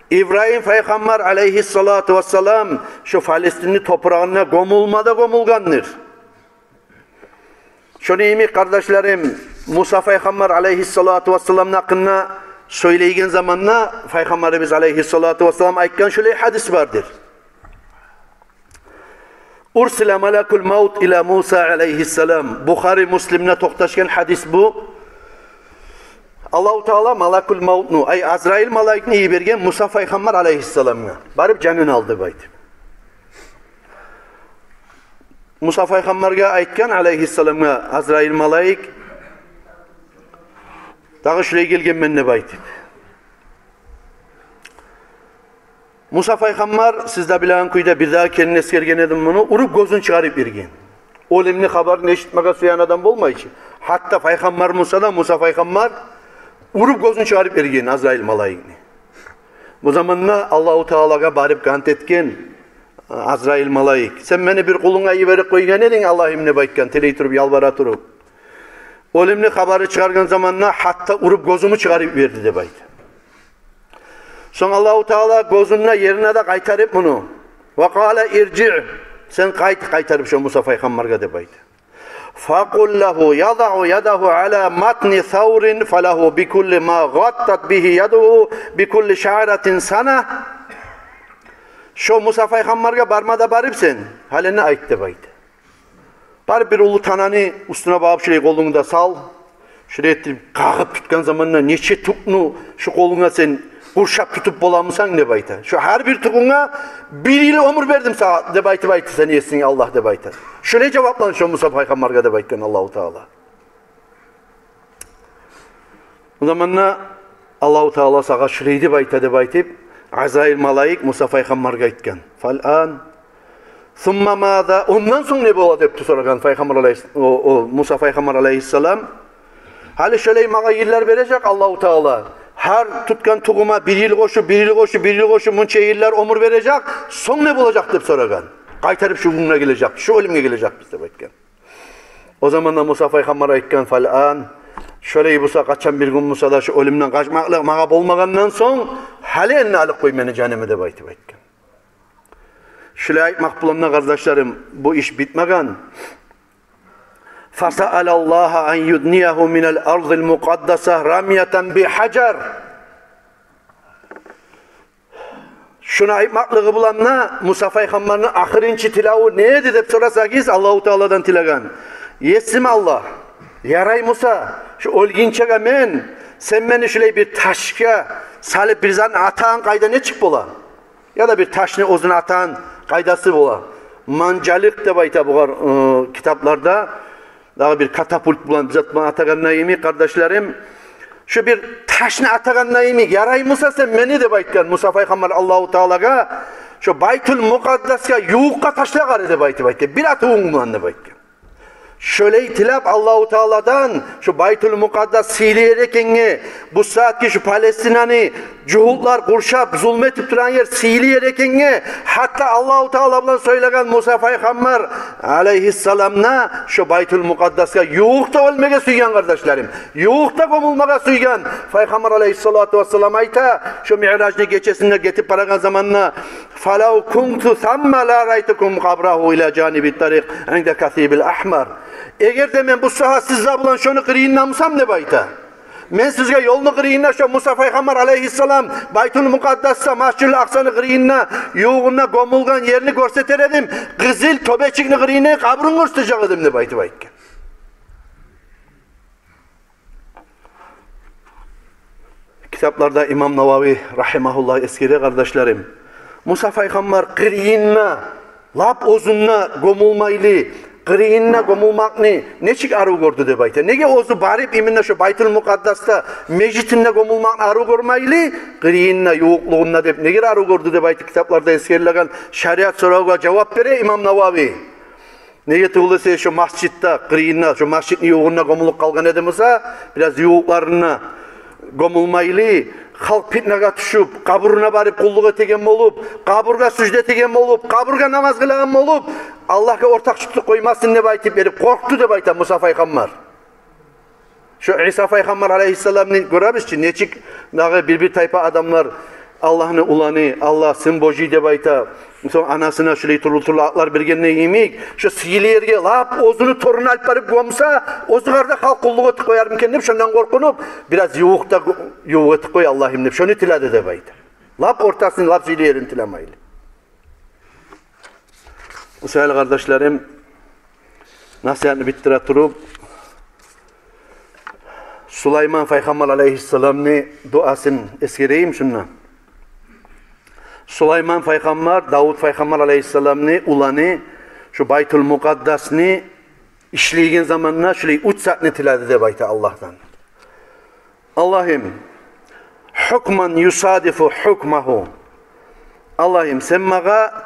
Ибрагьим пайхаммар алайгьиссалату вассалам шо Фалестинни топурагъында гёмюлме де гёмюлгендир. Шону йимик, къардашларым, Муса пайхаммар алайгьиссалату вассаламны гьакъында сёйлейген заманда пайхаммарыбыз алайгьиссалату вассалам айтгъан шолай гьадис бардыр. Урсила малакул мавт ила Муса алайгьиссалам. Бухари, Муслимде токъташгъан гьадис бу. Аллагьу Таала малакул мавтну, ай, Азрайыл малайикни йиберген Муса пайхаммар алайгьиссаламгъа. Барып жанын ал деп айтып. Муса пайхаммаргъа айтгъан алайгьиссаламгъа Азрайыл малайик: «Дагъы шулай гелгенмен», — деп айтып. Муса пайхаммар, сиз де билеген кюйде, бирдагъы керен эсгерген эдим муну, уруп гёзюн чыгъарып йиберген. Оьлюмню хабарын эшитмеге сюеген адам болмай чы. Гьатта пайхаммар Муса да, Муса пайхаммар уруп гёзюн чыгъарып йиберген Азрайыл малайикни. Бу заманда Аллагьу Таалагъа барып кант этген Азрайыл малайик: «Сен мени бир къулунга йиберип къойгъан эдинг, Аллагьым», — деп айтгъан, тилей туруп, ялбара туруп. «Оьлюмню хабарын чыгъаргъан заманда гьатта уруп гёзюмню чыгъарып йиберди», — деп айта. Сонг Аллагьу Таала гёзюн де, ерин де къайтарып муну: «Ва къала иржиъ, сен къайт, къайтарып шо Муса пайхаммаргъа», — деп айта. «Факъул лагьу ядау ядагьу ала матни саврин фалагьу бикулли ма гъаттат бигьи ядугьу бикулли шаъратин сана». «Шо Муса пайхаммаргъа барма да барып сен, гьален айт», — деп айта. «Барып бир уллу тананы уьстюне багъып шулай къолунгну да сал. Шулай этип къагъып тутгъан заманда нече тюкню шу къолунга сен къуршап тутуп боламысан?» — деп айта. «Шу гьар бир тюкюнге бир йыл оьмюр бердим сагъа», — деп айтып айта, «сени Есинг Аллагь», — деп айта. «Шулай жаваплан шо Муса пайхаммаргъа», — деп айтгъан Аллагьу Таала. О заманда Аллагьу Таала сагъа шулай деп айта деп айтып, Азрайыл малайик Муса пайхаммаргъа айтгъан. «Фал ан, сумма маза, ондан сонг не бола?» — деп сорагъан пайхаммар алайгьис-, о, о, Муса пайхаммар алайгьиссалам. «Гьали шолай магъа йыллар бережек Аллагьу Таала. Гьар тутгъан тюкюме бир йыл къошуп, бир йыл къошуп, бир йыл къошуп, мунча йыллар оьмюр бережек. Сонг не болажакъ?» — деп сорагъан. «Къайтарып шу гюнге гележек, шу оьлюмге гележекбиз», — деп айтгъан. О заманда Муса пайхаммар айтгъан: «Фал ан, шолай буса, къачан бир гюн буса да шу оьлюмден къачмакълыкъ магъа болмагъандан сонг, гьали энни алып къой мени жанымны», — деп айтып айтгъан. Шулай айтмакъ булан да, къардашларым, бу иш битмеген. «Фасаала Аллагьа ан юдниягьу минал ардил мукъаддаса рамиятан би гьажар». Шуну айтмакълыгъы булан да Муса пайхаммарны ахырынчы тилеви не эди деп сорасагъыз, Аллагьу Тааладан тилеген: «Есим Аллагь, ярай буса, шу оьлгюнчеге мен, сен мени шулай бир ташгъа салып, бир затны атагъан къайда нечик бола? Яда бир ташны оьзюне атагъан къайдасы бола». Манжалыкъ деп айта бугъар, ы, китапларда. Дагъы бир катапульт булан, бир зат булан атагъанда йимик, къардашларым, шу бир ташны атагъанда йимик, «Ярай буса сен мени, — деп айтгъан Муса пайхаммар Аллагьу Таалагъа, — шу Байтул Мукъаддасгъа ювукъгъа ташла гьали», — деп айтып айтгъан. «Бир атывунг булан», — деп айтгъан. Шолай тилеп Аллагьу Тааладан, шу Байтул Мукъаддас сыйлы ер экенге, бу сагьатгъы шу Палестинаны жугьутлар къуршап, зулму этип турагъан ер сыйлы ер экенге, гьатта Аллагьу Таала булан сёйлеген Муса пайхаммар алайгьиссалам да шу Байтул Мукъаддасгъа ювукъда оьлмеге сюйген, къардашларым. Ювукъда гёмюлмеге сюйген. Пайхаммар алайгьиссалату вассалам айта, шу Миъражны гечесинде гетип барагъан заманда: «Фалав кунту самма ла райтукум къабрагьу ила жаниби тарикъ инда касибил агьмар». Эгер де мен бу сагьат сиз булан шону къырыйында бусам, деп айта, мен сизге ёлну къырыйында, шо Муса пайхаммар алайгьиссалам Байтул Мукъаддасда, Масжидул Акъсаны къырыйында, ювугъунда гёмюлген ерни гёрсетер эдим, къызыл тёбечикни къырыйында къабрун гёрсетежек эдим, деп айтып айтгъан. Китапларда имам Навави рагьимагьуллагь эсгере, къардашларым, Муса пайхаммар къырыйында, лап оьзюнде гёмюлмейли, къырыйында гёмюлмекни нечик арив гёрдю деп айта. Неге оьзю барып, именно шо Байтул Мукъаддасда, межитинде гёмюлмекни арив гёрмейли, къырыйында, ювукълугъунда деп, неге арив гёрдю деп айтып, китапларда эсгерилеген, шариат соравгъа жавап бере имам Навави. Неге тюгюл эсе, шо масжидде, къырыйында, шо масжидни ювугъунда гёмюлюп къалгъан эди буса, бираз ювукъларында гёмюлмейли, халкъ питнагъа тюшюп, къабуруна барып къуллукъ этеген болуп, къабургъа сужда этеген болуп, къабургъа намаз къылагъан болуп, Аллагьгъа ортакъ тутуп къоймасын деп айтып берип къоркъду деп айта Муса пайхаммар. Шо Иса пайхаммар алайгьиссаламны гёребиз чи, нечик дагъы бир-бир тайпа адамлар Аллагьны уланы, Аллагь сын Божий деп айта. Сонг анасына шулай тюрлю-тюрлю атлар бергенде йимик, шо сыйлы ерге лап оьзюню тёрюн алып барып гёмсе, оьзюгер де халкъ къуллукъ этип къоярмы экен деп, шондан къоркъунуп, бираз ювукъда, ювукъ этип къой, Аллагьым, деп, шону тиледи деп айта. Лап ортасын, лап сыйлы ерин тилемейли. Бу саялы, къардашларым, насигьатны битдире туруп, Сулайман пайхаммар алайгьиссаламны дуасын эсгерейим шунда. Сулайман пайхаммар, Давут пайхаммар алайгьиссаламны уланы, шу Байтул Мукъаддасны ишлейген заманда шулай уьч затны тиледи деп айта Аллагьдан. Аллагьым, гьукман юсадифу гьукмагьу. Аллагьым, сен магъа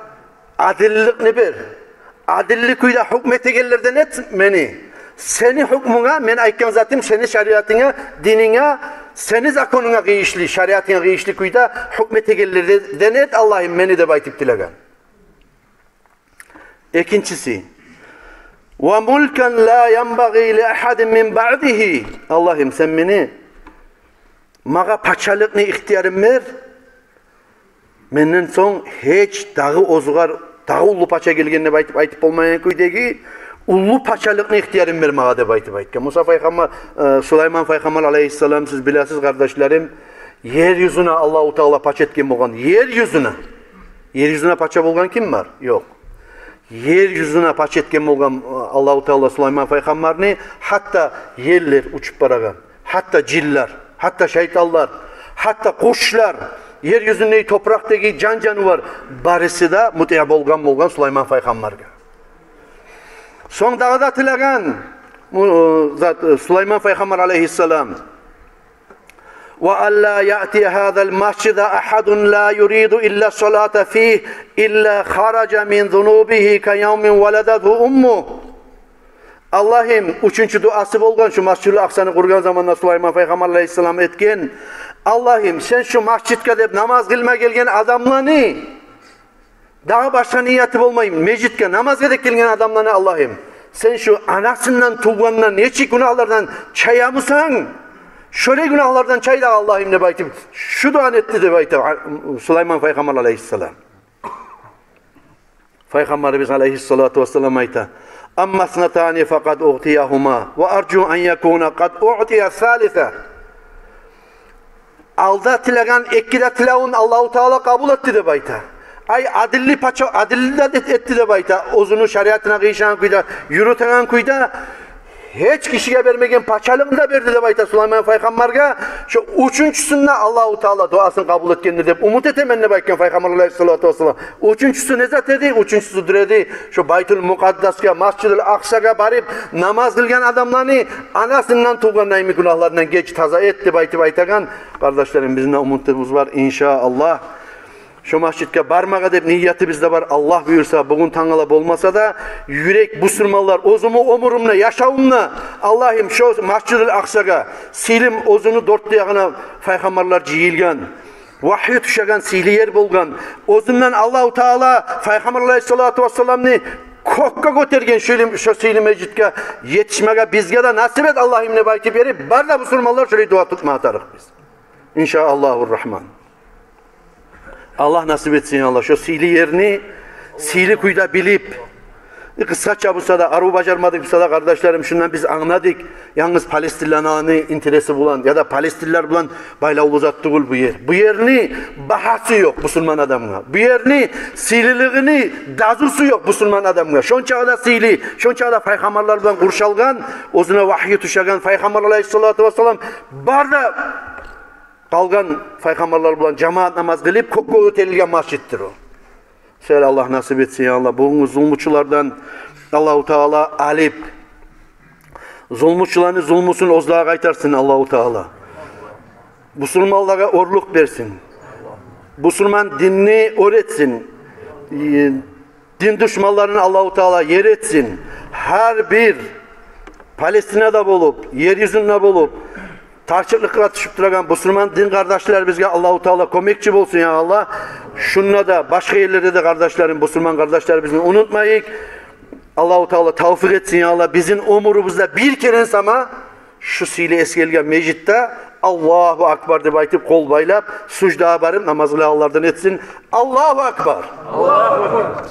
адилликни бер. Адилли кюйде гьукму этегенлерден эт мени. Сени гьукмунга, мен айтгъан затым, сени шариатынга, дининге, сени законунга къыйышли, шариатынга къыйышли кюйде гьукму этегенлерден эт, Аллагьым, мени, деп айтып тилеген. Экинчиси: «Ва мулкан ла янбагъи ли агьадин мин баъдигьи». Аллагьым, сен мени, магъа пачалыкъны ихтиярын бер. Менден сонг гьеч дагъы оьзюгер дагъы уллу пача гелген деп айтып, айтып болмайгъан кюйдеги уллу пачалыкъны ихтиярын бер магъа деп айтып айтгъан. Муса пайхаммар, э, Сулайман пайхаммар алайгьиссалам, сиз билесиз, къардашларым, ер юзюне Аллагьу Таала пача этген болгъан. Ер юзюне. Ер юзюне пача болгъан ким бар? Ёкъ. Ер юзюне пача этген болгъан, э, Аллагьу Таала Сулайман пайхаммарны, гьатта ерлер учуп барагъан, гьатта жинлер, гьатта шайтанлар, гьатта къушлар, ер юзюндеги топуракъдагъы жан-жанывар, барысы да мутиъ болгъан, болгъан Сулайман пайхаммаргъа. Сонг дагъы да тилеген, бу, э, зат, э, Сулайман пайхаммар алайгьиссалам: «Ва алла яътия гьазал масжида агьадун ла юриду илла салата фигьи илла хаража мин зунубигьи ка явмин валадатгьу уммугьу». Аллагьым, уьчюнчю дуасы болгъан, шу Масжидул Акъсаны къургъан заманда Сулайман пайхаммар алайгьиссалам этген: «Аллагьым, сен шу масжидге деп намаз къылма гелген адамланы, дагъы башгъа нияты болмай, межитге намазгъа деп гелген адамланы, Аллагьым, сен шу анасындан тувгъанда нечик гюнагьлардан чая бусанг, шолай гюнагьлардан чай дагъы, Аллагьым», — деп айтып, шу дуаны этди деп айта Сулайман пайхаммар алайгьиссалам. Пайхаммарыбыз алайгьиссалату вассалам айта: «Амма иснатани факъад уътиягьума, ва аржу ан якуна къад уътия салиса». Алда тилеген эки де тилевюн Аллагьу Таала къабул этди деп айта. Ай, адилли пача, адилли де эт-, этди деп айта. Оьзюню шариатына къыйышагъан кюйде, юрютеген кюйде, гьеч гишиге бермеген пачалыгъын да берди деп айта Сулайман пайхаммаргъа. Шо уьчюнчюсюнде Аллагьу Таала дуасын къабул этгендир деп умут этемен деп айтгъан Пайхаммар алайгьиссалату вассалам. Уьчюнчюсю не зат эди? Уьчюнчюсю дюр эди, шо Байтул Мукъаддасгъа, Масжидул Акъсагъа барып намаз къылгъан адамланы анасындан тувгъан йимик гюнагьларындан геч, таза эт деп айтып айтагъан. Къардашларым, бизин де умутубуз бар, иншааллагь. Шо межитге бармагъа деп ниятыбыз да бар. Аллагь буюрса, бугюн-тангала болмаса да, юрек, бусурманлар, оьзюмню оьмюрюмде, яшавумда, Аллагьым, шо Межитул Акъсагъа сыйлы, оьзюню дёрт де ягъына пайхаммарлар жыйылгъан, вагьйу тюшеген сыйлы ер болгъан, оьзюнден Аллагьу Таала Пайхаммар алайгьиссалату вассаламны кёкге гётерген шо, шо сыйлы межитге етишмеге бизге де насип эт, Аллагьым, деп айтып берип, бары да бусурманлар шолай дуа тутма тарыкъбыз. Иншааллагьу Рагьман. Аллагь насип этсин, я Аллагь, шо сыйлы ерни сыйлы кюйде билип, къысгъача буса да, арив бажармадыкъ буса да, къардашларым, шундан биз англадыкъ. Янгыз палестинлилени интереси булан яда палестинлилер булан байлавлу зат тюгюл бу ер. Бу ерни багьасы ёкъ бусурман адамгъа. Бу ерни сыйлылыгъыны дазусу ёкъ бусурман адамгъа. Шончакъы да сыйлы, шончакъы да пайхаммарлар булан къуршалгъан, оьзюне вагьйу тюшеген, Пайхаммар алайгьиссалату вассалам бары да къалгъан пайхаммарлар булан жамаат намаз къылып, кёкге гётерилген межитдир о. Шолай Аллагь насип этсин, я Аллагь. Бугюнгю зулмучулардан Аллагьу Таала алып, зулмучуланы зулмусун оьзлеге къайтарсын Аллагьу Таала. Бусурманлагъа оьрлюк берсин. Бусурман динни оьр этсин. Дин душманларын Аллагьу Таала ер этсин. Гьар бир Палестинада болуп, ер юзюнде болуп, тарчылыкъгъа тюшюп турагъан бусурман дин къардашларыбызгъа Аллагьу Таала кёмекчи болсун, я Аллагь. Шунда да, башгъа ерлерде де, къардашларым, бусурман къардашларыбызны унутмайыкъ. Аллагьу Таала тавфикъ этсин, я Аллагь. Бизин оьмюрюбюзде бир керен сама шу сыйлы эсгерилген межитде «Аллагьу акбар» деп айтып, къол байлап, суждагъа барып намаз къылагъанлардан этсин. Аллагьу акбар! Аллагьу акбар!